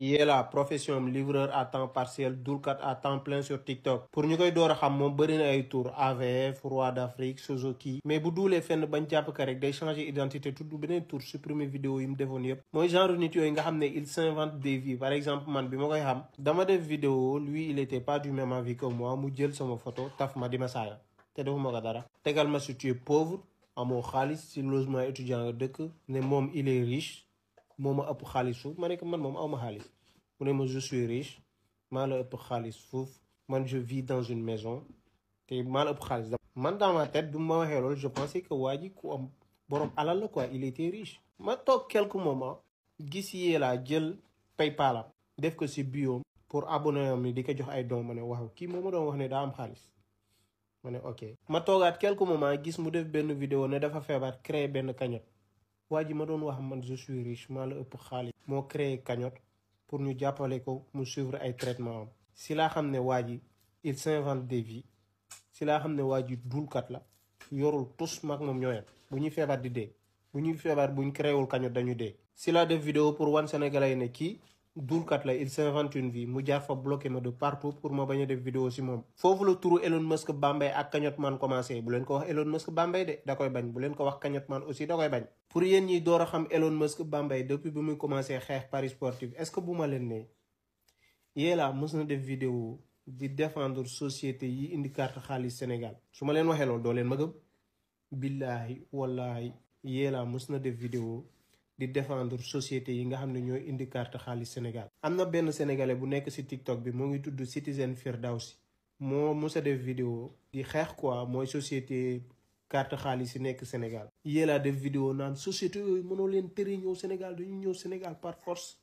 yee la profession am livreur à temps partiel dulkat à temps plein sur TikTok pour ñu koy door a xam moom bëri na ay tour AVF Roi d'Afrique Suzuki mais bu duulee fenn bañ jàpp ka rek day changer identité tudd beneen tour supprimer vidéo yi mu defoon yépp mooy genre nit yooyu nga xam ne il s'invente des vies par exemple man bi ma koy xam dama def vidéo lui il était pas du même avis que moi mu jël sama photo taf ma di ma saaga te defuma ko dara tegal ma si tu es pauvre amoo xaalis si logement étudiant nga dëkk ne moom il est riche moo ma ëpp xaalis suuf ma ne ko man moom aw ma xaalis mu ne ma je suis riche maa la ëpp xaalis foofu man je vis dans une maison te maa la ëpp xaalis man dans ma tête bi ma waxee loolu je pensais que waa ji ku am borom alal la quoi il était riche ma toog quelques moments gis yee laa jël PayPal am def ko si bio pour abonné am ni di ko jox ay dons ma ne waaw kii moo ma doon wax ne daa am xaalis ma ne ok ma toogaat quelques moments gis mu def benn vidéo ne dafa feebar créer benn cagnotte waa ji ma doon wax man je suis riche maa la ëpp xaalis moo créé cagnotte pour ñu jàppale ko mu suivre ay traitement am si laa xam ne waa ji il s'invente des vies si laa xam ne waa ji dulkat la yorul tus maag moom ñooyam bu ñuy feebar di dee bu ñuy feebar buñ créewul cagnotte dañu dee si laa def vidéo pour wan sénégalais yi ne kii dulkat la il s'invente une vie mu jaar fa bloqué ma de partout pour ma bañ a def vidéo si moom foofu la turu Elon Musk Bambey ak cagnotte man commencé bu leen ko wax Elon Musk Bambey de da koy bañ bu leen ko wax cagnotte man aussi da koy bañ pour yéen ñi door a xam Elon Musk Bambey depuis bi muy commencé xeex paris sportif est-ce que bu ma leen ne yee laa mës na def vidéo di défendre société yi indi carte xaalis Sénégal su ma leen waxee loolu doo leen ma gëm billaahi wallaahi yee laa mës na def vidéo di défendre société yi nga xam ne ñooy indi carte xaalis Sénégal am na benn sénégalais bu nekk ci TikTok bi moo ngi tudd Citizen Firdawsi moo mës a def vidéo di xeex quoi mooy société carte xaalis yi nekk Sénégal yée laa def vidéo naan société yooyu mënoo leen tere ñëw Sénégal dañu ñëw Sénégal par force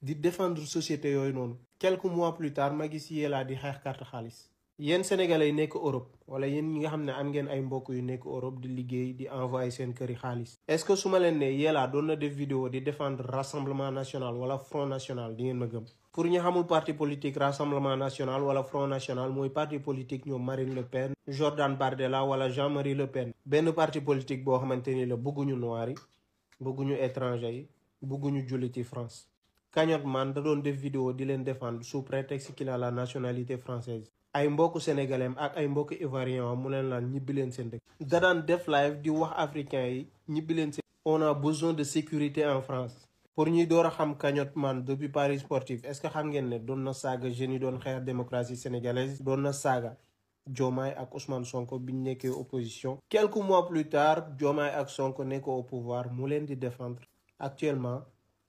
di défendre société yooyu noonu quelques mois plus tard ma gis yée laa di xeex carte xaalis yéen sénégalais yi nekk Europe wala yéen ñi nga xam ne am ngeen ay mbokk yu nekk Europe di liggéey di envoyer seen këri xaalis est-ce que su ma leen ne yee laa doon na def vidéo di défendre rassemblement national wala front national di ngeen ma gëm pour ñu xamul parti politique rassemblement national wala front national mooy parti politique ñoom Marine Le Pen Jordan Bardella wala Jean-Marie Le Pen benn parti politique boo xamante ni la bëgguñu noir yi bëgguñu étranger yi bëgguñu jullit ci France cagnotte man da doon def vidéo di leen défendre sous prétexte qu'il a la nationalité française ay mbokk sénégalais ak ay mbokk ivoirien mu leen laan ñibbi leen seen dëkk da daan def live di wax africain yi ñibbi leen seen on a besoin de sécurité en France pour ñuy door a xam cagnotte man depuis paris sportif est-ce que xam ngeen ne doon na saaga jeunes yi doon xeex démocratie sénégalaise doon na saaga Diomaye ak Ousmane Sonko biñ nekkee opposition quelques mois plus tard Diomaye ak Sonko nekkoo au pouvoir mu leen di défendre actuellement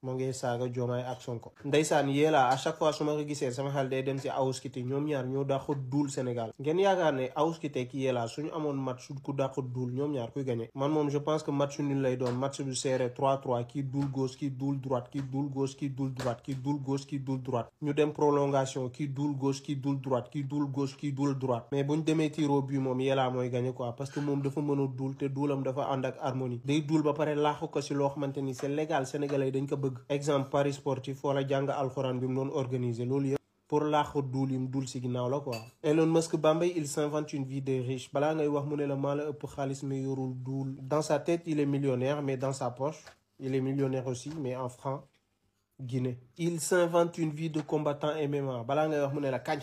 moo ngi saaga Diomaye ak Sonko ndeysaan yee laa à chaque fois su ma ko gisee sama xel day dem si Awouskité ñoom ñaar ñoo dàqu duul Sénégal ngeen yaakaar ne Awouskité ki yee laa suñu amoon match ku dàqu duul ñoom ñaar kuy gagné man moom je pense que match nul lay doon match bu serré 3-3 kii duul gauche kii duul droite kii duul gauche kii duul droite kii duul gauche kii duul droite ñu dem prolongation kii duul gauche kii duul droite kii duul gauche kii duul droite mais buñ demee tir au but moom yee laa mooy gagné quoi parce que moom dafa mën a duul te duulam dafa ànd ak harmonie day duul ba pare laaxu ko si loo xamante ni c'est légal sénégalais dañ ko bëgg exemple paris sportif wala jàng alxuraan bi mu doon organiser loolu yëpp pour laaxu duul yim duul si ginnaaw la quoi Elon Musk Bambey il s'invente une vie de riche balaa ngay wax mu ne la maa la ëpp xaalis mais yorul duul dans sa tête il est millionnaire mais dans sa poche il est millionnaire aussi mais en francs Guinée il s'invente une vie de combattant MMA balaa ngay wax mu ne la kañ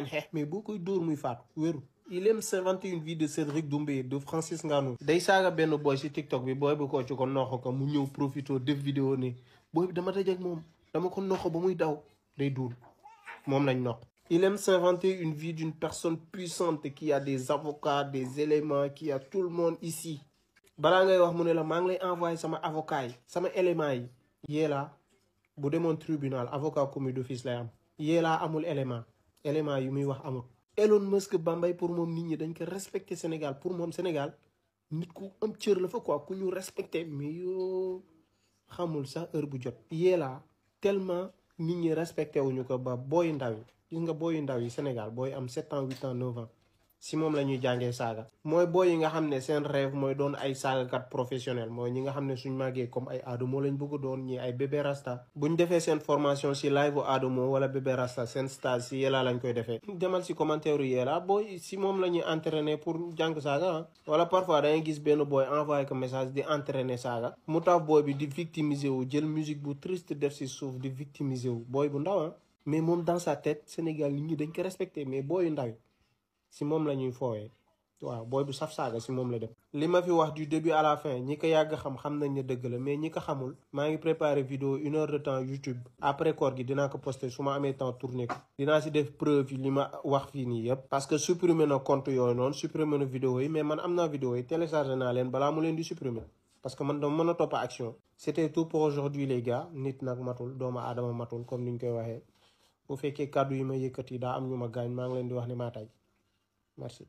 xeex mais boo koy dóor muy faatu wéru il aime s'inventer une vie de Cédric Doumbé de Francis Ngannou day saaga benn boy ci TikTok bi booy bu ko ci ko noxo ko mu ñëw profito def vidéo ne booy bi dama dajeek moom dama ko noxo ba muy daw day duul moom lañ nox il aime s'inventer une vie d'une personne puissante qui a des avocats des éléments qui a tout le monde ici balaa ngay wax mu ne la maa ngi lay envoyer sama avocat yi sama éléments yi yee laa bu demoon tribunal avocat commis d'office lay am yee laa amul élément yu muy wax amul Elon Musk Bambey pour moom nit ñi dañ ko respecté Sénégal pour moom Sénégal nit ku am cër la fa quoi ku ñu respecté mais yoo xamul sax heure bu jot yee laa tellement nit ñi respecté wuñu ko ba booy ndaw yi gis nga booy ndaw yi Sénégal booy am 7 ans 8 ans 9 ans si moom la ñuy jàngee saaga mooy booy yi nga xam ne seen rêve mooy doon ay saagakat professionnel mooy ñi nga xam ne suñ màggee comme ay Adamo lañ bëgg doon ñi ay Bébé Rasta buñ defee seen formation si live Adamo wala Bébé Rasta seen stage si Yella lañ koy defee demal si commentaire yu Yella booy si moom la ñuy entraîner pour jàng saaga wala parfois dangay gis benn booy envoyé ko message di entraîner saaga mu tax booy bi di victimiser wu jël musique bu triste def si suuf di victimiser wu booy bu ndaw mais moom dans sa tête Sénégal nit ñi dañ ko respecté mais booyu ndaw si moom la ñuy foowee waaw booy bu saf saaga si moom la dem li ma fi wax du début à la fin ñi ko yàgg xam nañ ne dëgg la mais ñi ko xamul maa ngi préparé vidéo 1 heure de temps YouTube après koor gi dinaa ko posté su ma amee temps tourné ko dinaa si def preuve yi li ma wax fii nii yëpp parce que supprimer na compte yooyu noonu supprimer na vidéo yi mais man am naa vidéo yi téléchargé naa leen balaa mu leen di supprimer parce que man dama mën a topp action c'était tout pour aujourd'hui les gars nit nag matul doomu aadama matul comme ni ñu koy waxee bu fekkee kàddu yi ma yëkkati daa am ñu ma gaañ maa ngi leen di wax ne maa tay merci.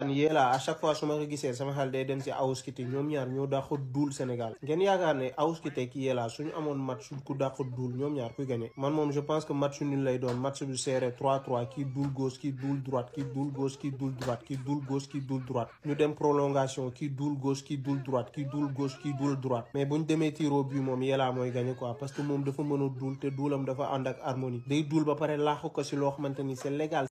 Yella à chaque fois su ma ko gisee sama xel day dem si Awouskity ñoom ñaar ñoo dàq duul Sénégal ngeen yaakaar ne Awouskity ak Yella suñu amoon match ku dàq duul ñoom ñaar kuy gagné man moom je pense que match nul lay doon match bu serré 3-3 kii duul gauche kii duul droite kii duul gauche kii duul droite kii duul gauche kii duul droite ñu dem prolongation kii duul gauche kii duul droite kii duul gauche kii duul droite mais buñ demee tir au but moom Yella mooy gagné quoi parce que moom dafa mën a duul te duulam dafa ànd ak harmonie day duul ba pare laaxu ko si loo xamante ni c'est légal